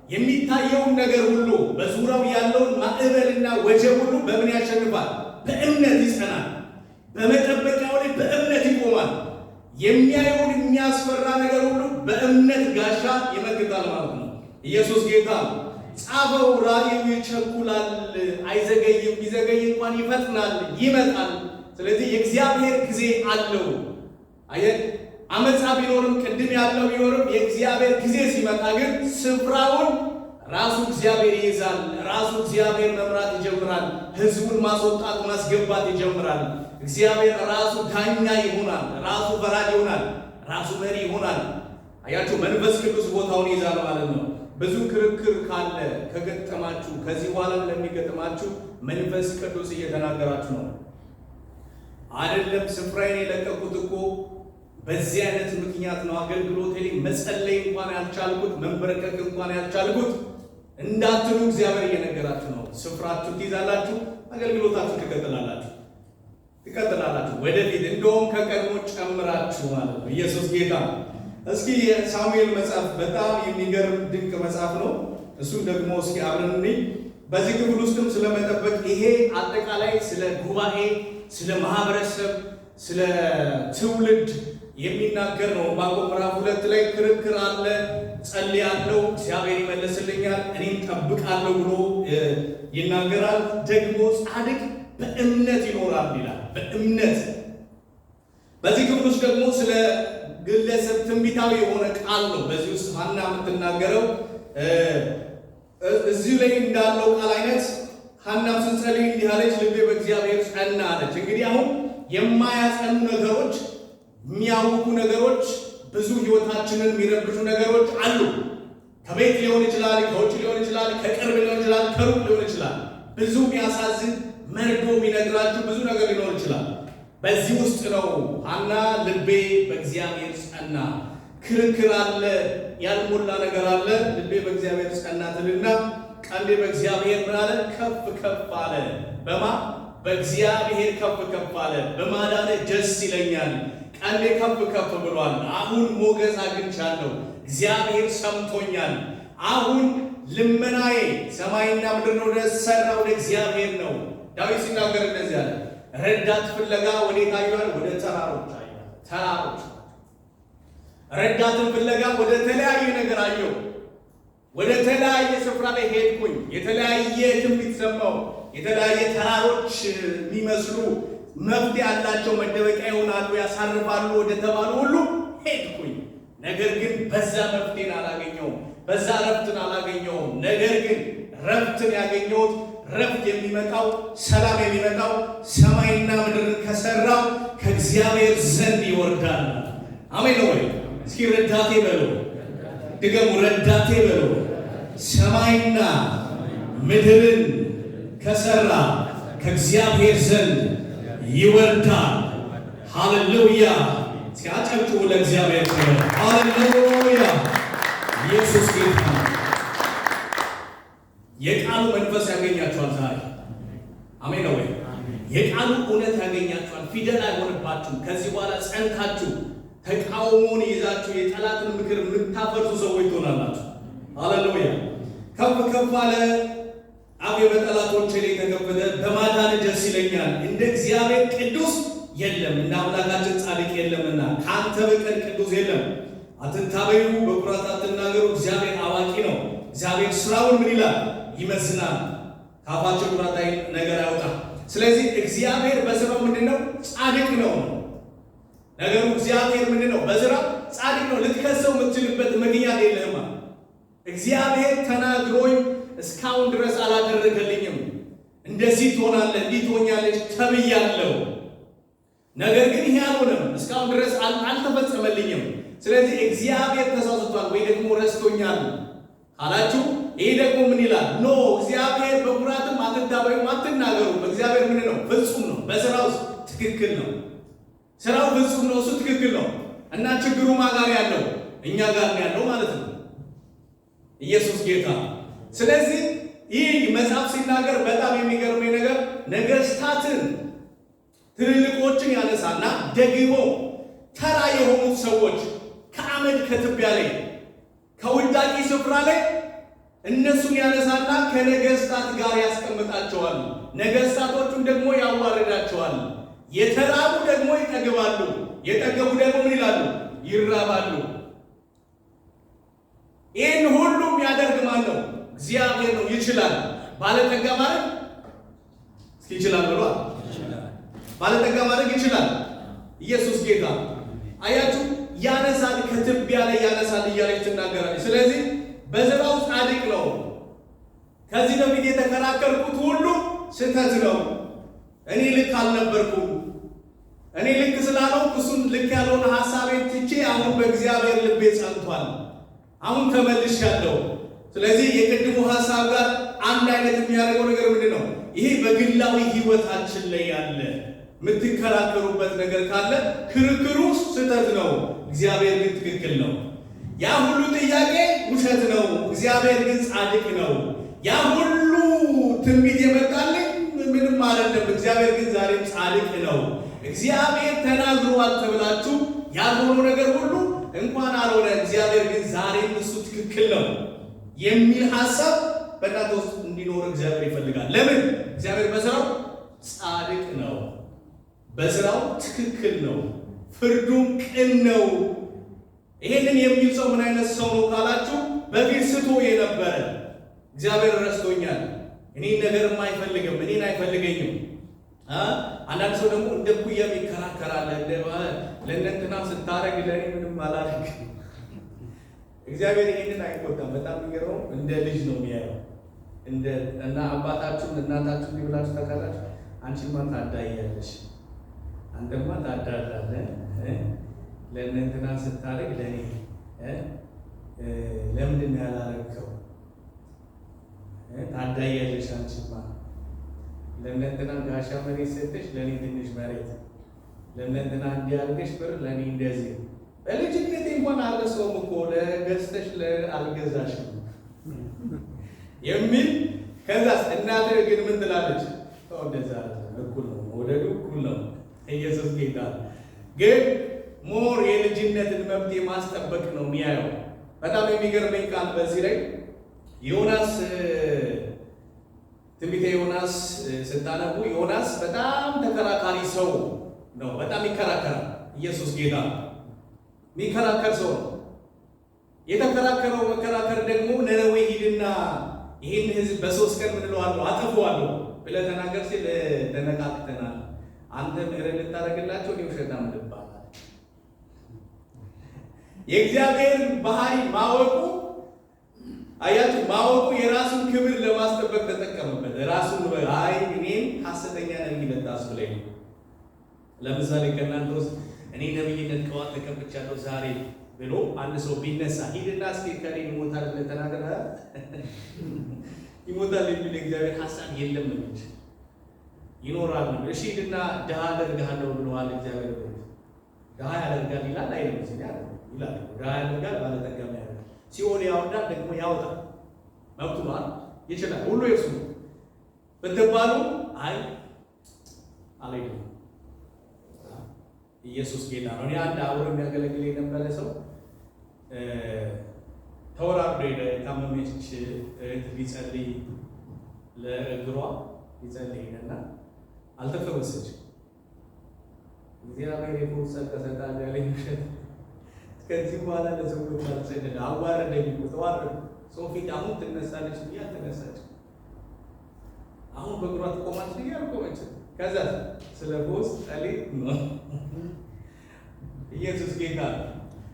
Speaker 1: የሚታየውን ነገር ሁሉ በዙሪያው ያለውን ማዕበልና ወጀብ ሁሉ በምን ያሸንፋል? በእምነት ይጸናል። በመጠበቂያው ላይ በእምነት ይቆማል። የሚያየውን የሚያስፈራ ነገር ሁሉ በእምነት ጋሻ ይመክታል ማለት ነው። ኢየሱስ ጌታ ነው። ጻፈው፣ ራእዩ ይቸኩላል፣ አይዘገይም። ቢዘገይ እንኳን ይፈጥናል፣ ይመጣል። ስለዚህ የእግዚአብሔር ጊዜ አለው። አየህ፣ አመፃ ቢኖርም ቅድም ያለው ቢኖርም የእግዚአብሔር ጊዜ ሲመጣ ግን ስፍራውን ራሱ እግዚአብሔር ይይዛል። ራሱ እግዚአብሔር መምራት ይጀምራል። ሕዝቡን ማስወጣት ማስገባት ይጀምራል። እግዚአብሔር ራሱ ዳኛ ይሆናል። ራሱ ፈራጅ ይሆናል። ራሱ መሪ ይሆናል። አያችሁ፣ መንፈስ ቅዱስ ቦታውን ይዛል ማለት ነው። ብዙ ክርክር ካለ ከገጠማችሁ፣ ከዚህ በኋላ ለሚገጥማችሁ መንፈስ ቅዱስ እየተናገራችሁ ነው። አይደለም ስፍራዬን የለቀኩት እኮ በዚህ አይነት ምክንያት ነው፣ አገልግሎቴ ላይ መጸለይ እንኳን ያልቻልኩት፣ መንበርከክ እንኳን ያልቻልኩት እንዳትሉ እግዚአብሔር እየነገራችሁ ነው። ስፍራችሁ ትይዛላችሁ፣ አገልግሎታችሁ ትቀጥላላችሁ ወደፊት፣ እንደውም ከቀድሞ ጨምራችሁ ማለት ነው። ኢየሱስ ጌታ። እስኪ የሳሙኤል መጽሐፍ በጣም የሚገርም ድንቅ መጽሐፍ ነው። እሱን ደግሞ እስኪ አብረን እንይ። በዚህ ክፍል ውስጥም ስለመጠበቅ ይሄ አጠቃላይ ስለ ጉባኤ፣ ስለ ማህበረሰብ፣ ስለ ትውልድ የሚናገር ነው። ዕንባቆም ምዕራፍ 2 ላይ ክርክር አለ። ጸልያለሁ፣ እግዚአብሔር ይመልስልኛል፣ እኔም ጠብቃለሁ ብሎ ይናገራል። ደግሞ ጻድቅ በእምነት ይኖራል ይላል። በእምነት። በዚህ ክፍል ውስጥ ደግሞ ስለ ግለሰብ ትንቢታዊ የሆነ ቃል ነው። በዚህ ውስጥ ሐና የምትናገረው እዚሁ ላይ እንዳለው ቃል አይነት ሐናም ስትጸልይ እንዲህ አለች፣ ልቤ በእግዚአብሔር ጸና አለች። እንግዲህ አሁን የማያጸኑ ነገሮች፣ የሚያውኩ ነገሮች፣ ብዙ ህይወታችንን የሚረብሹ ነገሮች አሉ። ከቤት ሊሆን ይችላል፣ ከውጭ ሊሆን ይችላል፣ ከቅርብ ሊሆን ይችላል፣ ከሩቅ ሊሆን ይችላል። ብዙ የሚያሳዝን መርዶ የሚነግራችሁ ብዙ ነገር ሊኖር ይችላል። በዚህ ውስጥ ነው ሐና ልቤ በእግዚአብሔር ጸና። ክርክር አለ፣ ያልሞላ ነገር አለ። ልቤ በእግዚአብሔር ጸና ትልና ቀንዴ በእግዚአብሔር ምን አለ? ከፍ ከፍ አለ። በማ በእግዚአብሔር ከፍ ከፍ አለ። በማዳነ ደስ ይለኛል። ቀንዴ ከፍ ከፍ ብሏል። አሁን ሞገስ አግኝቻለሁ። እግዚአብሔር ሰምቶኛል። አሁን ልመናዬ ሰማይና ምድርን ወደ ሰራ ወደ እግዚአብሔር ነው። ዳዊት ሲናገር እንደዚህ አለ። ረዳት ፍለጋ ወዴት አየዋል? ወደ ተራሮች አየዋል። ተራሮች ረዳትን ፍለጋ ወደ ተለያየ ነገር አየው። ወደ ተለያየ ስፍራ ላይ ሄድኩኝ። የተለያየ ትንቢት ሰማሁ። የተለያየ ተራሮች የሚመስሉ መፍትሄ ያላቸው መደበቂያ ይሆናሉ፣ ያሳርፋሉ ወደ ተባሉ ሁሉ ሄድኩኝ። ነገር ግን በዛ መፍትሄን አላገኘውም፣ በዛ ረፍትን አላገኘውም። ነገር ግን ረፍትን ያገኘሁት፣ ረፍት የሚመጣው፣ ሰላም የሚመጣው ሰማይና ምድርን ከሰራው ከእግዚአብሔር ዘንድ ይወርዳል። አሜን ወይ? እስኪ ረዳቴ በሉ፣ ድገሙ፣ ረዳቴ በሉ። ሰማይና ምድርን ከሰራ ከእግዚአብሔር ዘንድ ይወርዳል። ሃሌሉያ! ሲያጨብጭቡ ለእግዚአብሔር ክብር። ሃሌሉያ! ኢየሱስ ጌታ ነው። የቃሉ መንፈስ ያገኛችኋል ዛሬ። አሜን ነው ወይ? የቃሉ እውነት ያገኛችኋል። ፊደል አይሆንባችሁም። ከዚህ በኋላ ጸንታችሁ ተቃውሞን ይዛችሁ የጠላትን ምክር የምታፈርሱ ሰዎች ትሆናላችሁ። ሃሌሉያ! ከፍ ከፍ አለ፣ አፌ በጠላቶቼ ላይ ተከፈተ፣ በማዳን ደስ ይለኛል። እንደ እግዚአብሔር ቅዱስ የለም፣ እንደ አምላካችን ጻድቅ የለምና ከአንተ በቀር ቅዱስ የለም። አትታበዩ፣ በኩራት አትናገሩ፣ እግዚአብሔር አዋቂ ነው። እግዚአብሔር ስራውን ምን ይላል? ይመዝናል። ካፋቸው ኩራት ነገር አይወጣም። ስለዚህ እግዚአብሔር በስራው ምንድነው? ጻድቅ ነው። ነገሩ እግዚአብሔር ምንድነው? በስራው ጻድቅ ነው። ልትከሰው የምትችልበት ምክንያት የለህም። እግዚአብሔር ተናግሮኝ እስካሁን ድረስ አላደረገልኝም፣ እንደዚህ ትሆናለህ፣ እንዲህ ትሆኛለች ተብያለሁ። ነገር ግን ይሄ አልሆነም፣ እስካሁን ድረስ አልተፈጸመልኝም። ስለዚህ እግዚአብሔር ተሳስቷል ወይ ደግሞ ረስቶኛል አላችሁ። ይሄ ደግሞ ምን ይላል? No፣ እግዚአብሔር በኩራትም አትታበዩም፣ አትናገሩ። እግዚአብሔር ምን ነው? ፍጹም ነው። በስራው ትክክል ነው። ስራው ፍጹም ነው፣ እሱ ትክክል ነው። እና ችግሩ ማን ጋር ያለው? እኛ ጋር ያለው ማለት ነው። ኢየሱስ ጌታ። ስለዚህ ይህ መጽሐፍ ሲናገር በጣም የሚገርመኝ ነገር ነገስታትን ትልልቆችን ያነሳና ደግሞ ተራ የሆኑት ሰዎች ከአመድ ከትቢያ ላይ ከውዳቂ ስፍራ ላይ እነሱን ያነሳና ከነገስታት ጋር ያስቀምጣቸዋል። ነገስታቶቹን ደግሞ ያዋርዳቸዋል። የተራቡ ደግሞ ይጠግባሉ፣ የጠገቡ ደግሞ ምን ይላሉ? ይራባሉ። ይህን ሁሉ የሚያደርግ ማን ነው? እግዚአብሔር ነው። ይችላል። ባለጠጋ ማለት እስኪ ይችላል ብሏል። ባለጠጋ ማድረግ ይችላል። ኢየሱስ ጌታ። አያችሁ፣ ያነሳል፣ ከትቢያ ላይ ያነሳል እያለች ትናገራለች። ስለዚህ በዘራው ጻድቅ ነው። ከዚህ በፊት የተከራከርኩት ሁሉ ስህተት ነው። እኔ ልክ አልነበርኩም። እኔ ልክ ስላልሆንኩ እሱን ልክ ያልሆነ ሐሳቤን ትቼ አሁን በእግዚአብሔር ልቤ ጸንቷል፣ አሁን ተመልሻለሁ። ስለዚህ የቅድሙ ሐሳብ ጋር አንድ አይነት የሚያደርገው ነገር ምንድን ነው? ይሄ በግላዊ ህይወታችን ላይ ያለ የምትከራከሩበት ነገር ካለ ክርክሩ ስህተት ነው፣ እግዚአብሔር ግን ትክክል ነው። ያ ሁሉ ጥያቄ ውሸት ነው፣ እግዚአብሔር ግን ጻድቅ ነው። ያ ሁሉ ትንቢት የመጣልኝ ምንም አይደለም፣ እግዚአብሔር ግን ዛሬም ጻድቅ ነው። እግዚአብሔር ተናግሯል ተብላችሁ ያልሆነው ነገር ሁሉ እንኳን አልሆነ፣ እግዚአብሔር ግን ዛሬም እሱ ትክክል ነው የሚል ሐሳብ በእናንተ ውስጥ እንዲኖር እግዚአብሔር ይፈልጋል። ለምን? እግዚአብሔር በስራው ጻድቅ ነው፣ በስራው ትክክል ነው፣ ፍርዱም ቅን ነው። ይሄንን የሚል ሰው ምን አይነት ሰው ነው ካላችሁ፣ በፊት ስቶ የነበረ እግዚአብሔር ረስቶኛል፣ እኔን ነገርም አይፈልግም፣ እኔን አይፈልገኝም። አንዳንድ ሰው ደግሞ እንደ ኩያም ይከራከራል። ለእነንትና ስታረግ ለእኔ ምንም አላደርግ። እግዚአብሔር ይሄንን አይቆጣም። በጣም የሚገርመው እንደ ልጅ ነው የሚያየው። እንደ እና አባታችሁን እናታችሁን ሊብላችሁ ታውቃላችሁ። አንቺማ ታዳያለሽ፣ አንተማ ታዳላለህ፣ ለእነንትና ስታረግ ለእኔ ለምንድን ነው ያላረግከው? ታዳያለሽ አንቺማ ለእነንትና ጋሻ መሬት ሰጠሽ፣ ለእኔ ትንሽ መሬት፣ ለእነንትና እንዲያርገሽ ብር፣ ለእኔ እንደዚህ። በልጅነቴ እንኳን አልረሳውም እኮ ለገዝተሽ አልገዛሽም የሚል። ከዛስ እናትህ ግን ምን ትላለች? እንደዛ እኩል ነው መውደዱ፣ እኩል ነው። ኢየሱስ ጌታ። ግን more የልጅነትን መብት የማስጠበቅ ነው የሚያየው። በጣም የሚገርመኝ ቃል በዚህ ላይ ዮናስ፣ ትንቢተ ዮናስ ስታነቡ ዮናስ በጣም ተከራካሪ ሰው ነው። በጣም ይከራከራል። ኢየሱስ ጌታ። የሚከራከር ሰው ነው። የተከራከረው መከራከር ደግሞ ነነዌ ሂድና ይህን ሕዝብ በ3 ቀን ምን እለዋለሁ አጠፋዋለሁ ብለህ ተናገር ሲል ተነቃቅተናል። አንተ ምህረት ልታደርግላቸው እኔ ውሸታም ልባል። የእግዚአብሔር ባህሪ ማወቁ አያችሁ፣ ማወቁ የራሱን ክብር ለማስጠበቅ ተጠቀመበት። ራሱን አይ እኔን ሐሰተኛ ነብይ ልታስብለኝ ነው። ለምሳሌ ከእናንተ ውስጥ እኔ ነብይነት ቅባት ተቀብቻለሁ ዛሬ ብሎ አንድ ሰው ቢነሳ ሂድና እስኪ ከሌ ይሞታል ብለህ ተናገር፣ ይሞታል የሚል እግዚአብሔር ሐሳብ የለም ነው እንጂ ይኖራል ነው። እሺ ሂድና ድሃ አደርግሃለሁ ብለዋል እግዚአብሔር ብሎ ድሃ ያደርጋል ይላል አይልም? እዚህ ይላል፣ ድሃ ያደርጋል፣ ባለጠጋም ያደርጋል። ሲኦል ያወርዳል ደግሞ ያወጣል። መብቱ ነው፣ ይችላል፣ ሁሉ የእሱ ነው ብትባሉ አይ አልሄድም። ኢየሱስ ጌታ ነው። እኔ አንድ አብሮ የሚያገለግል የነበረ ሰው ተወራርዶ ሄደ። የታመመች እህት ሊጸልይ ለእግሯ ሊጸልይ ሄደና አልተፈወሰች። እግዚአብሔር የፈውስ ጸጋ ሰጣለሁ ያለኝ ውሸት፣ ከዚህ በኋላ ለሰዎች አልጸልይም። አዋረደኝ እኮ ተዋረድኩ። ሰው ፊት አሁን ትነሳለች ብዬ አልተነሳችም። አሁን በእግሯ ትቆማለች ብዬ አልቆመችም። ከዛ ስለ ፈውስ ጸልይ ነው። ኢየሱስ ጌታ ነው።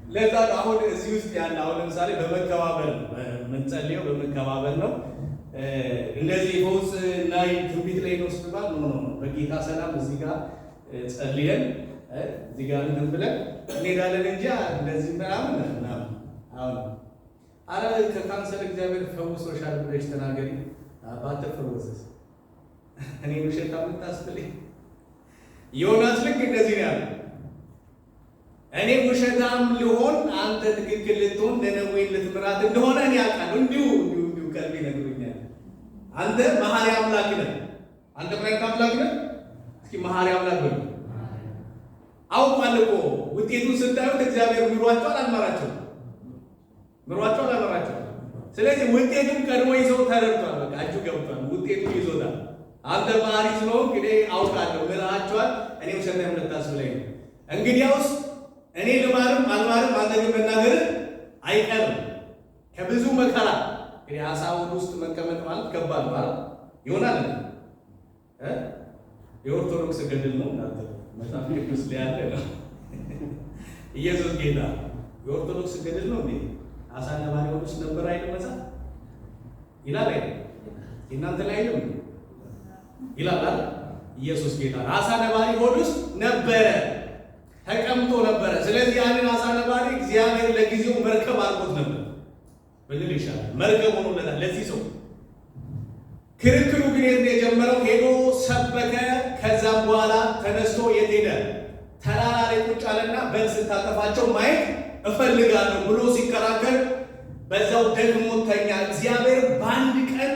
Speaker 1: ለዛ ነው አሁን እዚህ ውስጥ ያለ አሁን ለምሳሌ በመከባበር ነው የምንጸልየው፣ በመከባበር ነው። እንደዚህ ፈውስ ላይ ትንቢት ላይ ነው ስትባል no no በጌታ ሰላም እዚህ ጋር ጸልየን እዚህ ጋር እንትን ብለን እንሄዳለን እንጂ እንደዚህ ምናምን ምናምን። አሁን አረ ከካንሰር እግዚአብሔር ፈውሶሻል ብለሽ ተናገሪ፣ ባትፈወስስ እኔ ውሸት የምታስብልኝ? ዮናስ ልክ እንደዚህ ነው ያለው። እኔ ውሸታም ልሆን አንተ ትክክል ልትሆን ነነዌን ልትምራት እንደሆነ እኔ አውቃለሁ። እንዲሁ እንዲሁ እንዲሁ ቀልቤ ነግሮኛል። አንተ መሐሪ አምላክ ነህ። አንተ ምን አይነት አምላክ ነህ? እስኪ መሐሪ አምላክ በሉ። አውቋል እኮ ውጤቱን ስታዩት እግዚአብሔር ምሯቸዋል አልመራቸውም? ምሯቸዋል አልመራቸውም? ስለዚህ ውጤቱን ቀድሞ ይዘው ተረድቷል። በቃ እጁ ገብቷል። ውጤቱን ይዞታል። አንተ መሐሪ ስለሆንክ እኔ አውቃለሁ፣ ምርሃቸዋል። እኔ ውሸታም ልታስብለኝ ነው። እንግዲያውስ እኔ ልማርም አልማርም አንተ ግን መናገርህ አይቀርም። ከብዙ መከራ እንግዲህ አሳ ሆድ ውስጥ መቀመጥ ማለት ከባድ ነው አይደል? ይሆናል እ የኦርቶዶክስ ገድል ነው እናንተ መጽሐፍ ቅዱስ ላይ ያለ ነው። ኢየሱስ ጌታ። የኦርቶዶክስ ገድል ነው እንዴ? አሳ ነባሪ ሆድ ውስጥ ነበር አይደል? መጽሐፍ ይላል አይደል? የእናንተ ላይ አይልም ይላል አይደል? ኢየሱስ ጌታ። አሳ ነባሪ ሆድ ውስጥ ነበረ። ተቀምጦ ነበረ። ስለዚህ ያንን አሳ ነባሪ እግዚአብሔር ለጊዜው መርከብ አድርጎት ነበር ብንል ይሻላል። መርከብ ሆኖለታል ለዚህ ሰው። ክርክሩ ግን የት ነው የጀመረው? ሄዶ ሰበከ። ከዛም በኋላ ተነስቶ የት ሄደ? ተራራ ላይ ቁጭ አለና በል ስታጠፋቸው ማየት እፈልጋለሁ ብሎ ሲከራከር በዛው ደግሞ ተኛ። እግዚአብሔር በአንድ ቀን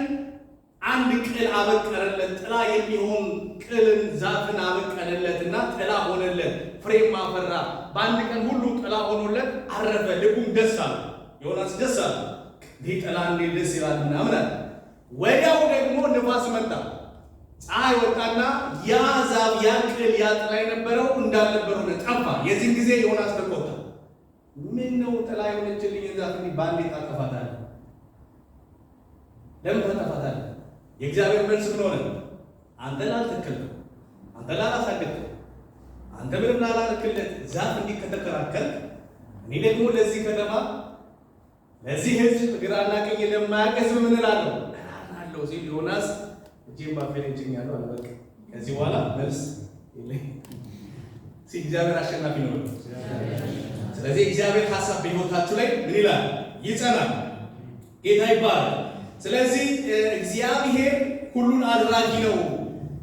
Speaker 1: አንድ ቅል አበቀለለት። ጥላ የሚሆን ቅልን ዛፍን አበቀለለትና ጥላ ሆነለት፣ ፍሬም አፈራ። በአንድ ቀን ሁሉ ጥላ ሆኖለት አረፈ። ልቡም ደስ አለ። ዮናስ ደስ አለ። ይህ ጥላ እንዴት ደስ ይላል ምናምን አለ። ወዲያው ደግሞ ንፋስ መጣ፣ ፀሐይ ወጣና ያ ዛፍ ያ ቅል ያ ጥላ የነበረው እንዳልነበር ሆነ፣ ጠፋ። የዚህን ጊዜ ዮናስ ተቆጣ። ምን ነው ጥላ የሆነችልኝ ዛፍ እንዲህ በአንዴ ታጠፋታለህ? ለምን ታጠፋታለህ? የእግዚአብሔር መልስ ምን ሆነ? አንተ ላልተከልከው፣ አንተ ላላሳደግከው፣ አንተ ምንም ላላረክለት ዛፍ እንዲህ ከተከራከርክ እኔ ደግሞ ለዚህ ከተማ ለዚህ ሕዝብ ግራና ቀኝ ለማያውቅ ሕዝብ ምን እላለሁ? እራራለሁ ሲል ዮናስ እጄን ባፌ ላይ ጭኛለሁ አለ። በቃ ከዚህ በኋላ መልስ የለኝም። እግዚአብሔር አሸናፊ ነው። ስለዚህ እግዚአብሔር ሀሳብ በሕይወታችሁ ላይ ምን ይላል? ይጸናል። ጌታ ይባላል። ስለዚህ እግዚአብሔር ሁሉን አድራጊ ነው።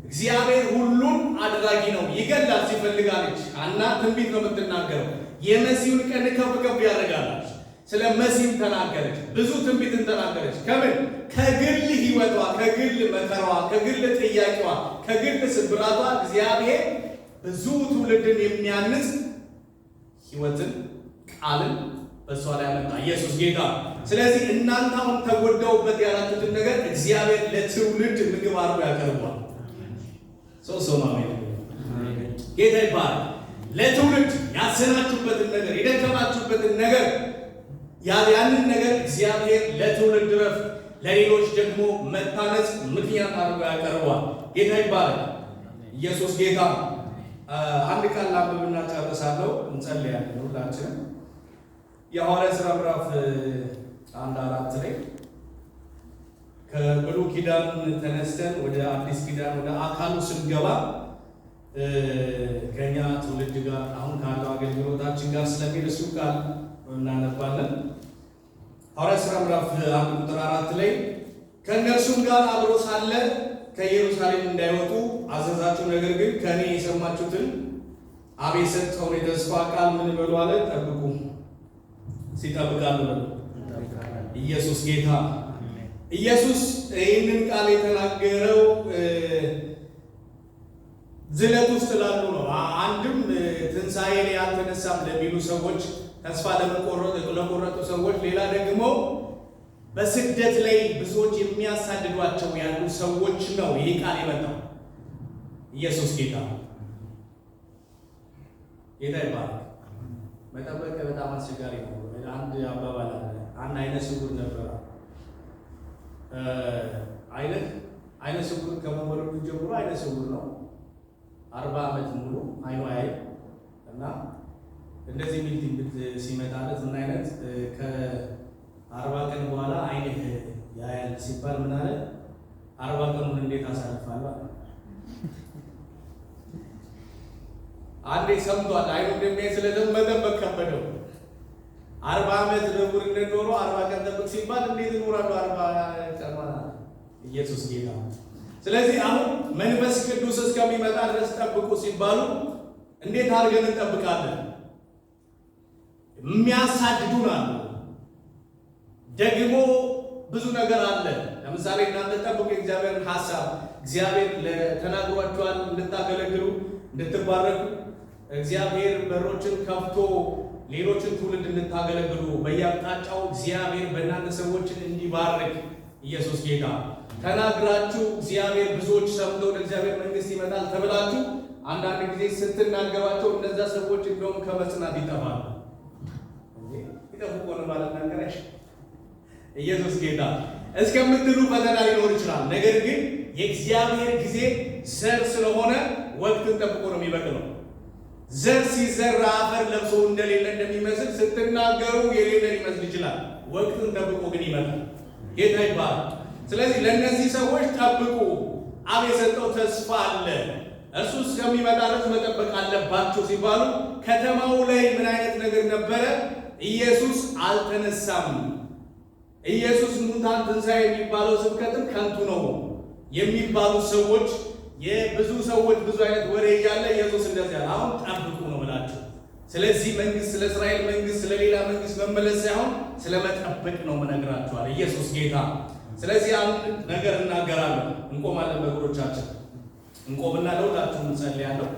Speaker 1: እግዚአብሔር ሁሉን አድራጊ ነው። ይገላል ሲፈልግ አለች ሐና። ትንቢት ነው የምትናገረው። የመሲሁን ቀን ከፍ ከፍ ያደርጋለች። ስለ መሲህም ተናገረች። ብዙ ትንቢትን ተናገረች። ከምን? ከግል ሕይወቷ፣ ከግል መከራዋ፣ ከግል ጥያቄዋ፣ ከግል ስብራቷ እግዚአብሔር ብዙ ትውልድን የሚያንጽ ሕይወትን ቃልን በእሷ ላይ አመጣ። ኢየሱስ ጌታ። ስለዚህ እናንተ አሁን ተጎዳውበት ያላችሁትን ነገር እግዚአብሔር ለትውልድ ምግብ አድርጎ ያቀርቧል። ሰው ሰው ነው። ጌታ ይባላል። ለትውልድ ያዘናችሁበትን ነገር የደከማችሁበትን ነገር ያንን ነገር እግዚአብሔር ለትውልድ ረፍት፣ ለሌሎች ደግሞ መታነጽ ምክንያት አድርጎ ያቀርቧል። ጌታ ይባላል። ኢየሱስ ጌታ። አንድ ቃል ላንብብና ጨርሳለሁ። እንጸልያለን ሁላችንም። የሐዋርያት ሥራ ምዕራፍ 1:4 ላይ ከብሉይ ኪዳን ተነስተን ወደ አዲስ ኪዳን ወደ አካሉ ስንገባ ከኛ ትውልድ ጋር አሁን ካለው አገልግሎታችን ጋር ስለሚል እሱ ቃል እናነባለን። ሐዋርያት ሥራ ምዕራፍ 1 ቁጥር 4 ላይ ከእነርሱም ጋር አብሮ ሳለ ከኢየሩሳሌም እንዳይወጡ አዘዛቸው። ነገር ግን ከእኔ የሰማችሁትን አብ የሰጠውን የተስፋ ቃል ምን በሉ አለ? ጠብቁ። ሲጠብቃሉ በሉ። ኢየሱስ ጌታ። ኢየሱስ ይህንን ቃል የተናገረው ዝለት ውስጥ ላሉ ነው። አንድም ትንሣኤ ላይ አልተነሳም ለሚሉ ሰዎች፣ ተስፋ ለቆረጡ ሰዎች፣ ሌላ ደግሞ በስደት ላይ ብዙዎች የሚያሳድዷቸው ያሉ ሰዎች ነው ይህ ቃል የመጣው። ኢየሱስ ጌታ። ጌታ ይባላል። መጠበቅ በጣም አስቸጋሪ ነው። አንድ አባባል አለ። አንድ አይነ ስውር ነበረ። አይነ ስውር ከመወለዱ ጀምሮ አይነ ስውር ነው። 40 ዓመት ሙሉ አይኑ አያይም እና እንደዚህ የሚል ትንቢት ሲመጣለት ምን አይነት ከ40 ቀን በኋላ አይንህ ያያል ሲባል ምን አለ? 40 ቀኑን እንዴት አሳልፋለሁ አለ። አንዴ ሰምቷል። አይኑ እንደሚያይ ስለመጠበቅ ከበደው። 40 ዓመት በዕውርነት ኖሮ 40 ቀን ጠብቅ ሲባል እንዴት እኖራለሁ 40 ቀን? ኢየሱስ ጌታ። ስለዚህ አሁን መንፈስ ቅዱስ እስከሚመጣ ድረስ ጠብቁ ሲባሉ እንዴት አድርገን እንጠብቃለን? የሚያሳድዱን አሉ። ደግሞ ብዙ ነገር አለ። ለምሳሌ እናንተ ጠብቁ የእግዚአብሔርን ሐሳብ። እግዚአብሔር ተናግሯችኋል እንድታገለግሉ፣ እንድትባረኩ፣ እግዚአብሔር በሮችን ከፍቶ ሌሎችን ትውልድ እንድታገለግሉ፣ በየአቅጣጫው እግዚአብሔር በእናንተ ሰዎችን እንዲባርክ ኢየሱስ ጌታ ተናግራችሁ እግዚአብሔር ብዙዎች ሰምተው ወደ እግዚአብሔር መንግሥት ይመጣል ተብላችሁ አንዳንድ ጊዜ ስትናገሯቸው እነዛ ሰዎች እንደውም ከመጽናት ይጠፋሉ። ይጠፉ እኮ ነው ማለት ነገረሽ። ኢየሱስ ጌታ እስከምትሉ ፈተና ሊኖር ይችላል። ነገር ግን የእግዚአብሔር ጊዜ ዘር ስለሆነ ወቅትን ጠብቆ ነው የሚበቅለው። ዘር ሲዘራ አፈር ለብሶ እንደሌለ እንደሚመስል ስትናገሩ የሌለ ሊመስል ይችላል። ወቅትን ጠብቆ ግን ይመጣል። ጌታ ይባላል። ስለዚህ ለእነዚህ ሰዎች ጠብቁ፣ አብ የሰጠው ተስፋ አለ። እርሱ እስከሚመጣ ድረስ መጠበቅ አለባቸው ሲባሉ ከተማው ላይ ምን አይነት ነገር ነበረ? ኢየሱስ አልተነሳም፣ ኢየሱስ ሙታን ትንሣኤ የሚባለው ስብከትም ከንቱ ነው የሚባሉ ሰዎች፣ የብዙ ሰዎች ብዙ አይነት ወሬ እያለ ኢየሱስ እንደዚህ አለ፣ አሁን ጠብቁ ነው ብላችሁ። ስለዚህ መንግስት፣ ስለ እስራኤል መንግስት፣ ስለ ሌላ መንግስት መመለስ ሳይሆን ስለ መጠበቅ ነው እነግራችኋለሁ። ኢየሱስ ጌታ። ስለዚህ አንድ ነገር እናገራለሁ። እንቆማለን፣ በእግሮቻችን እንቆምና ለሁላችሁም እንጸልያለሁ።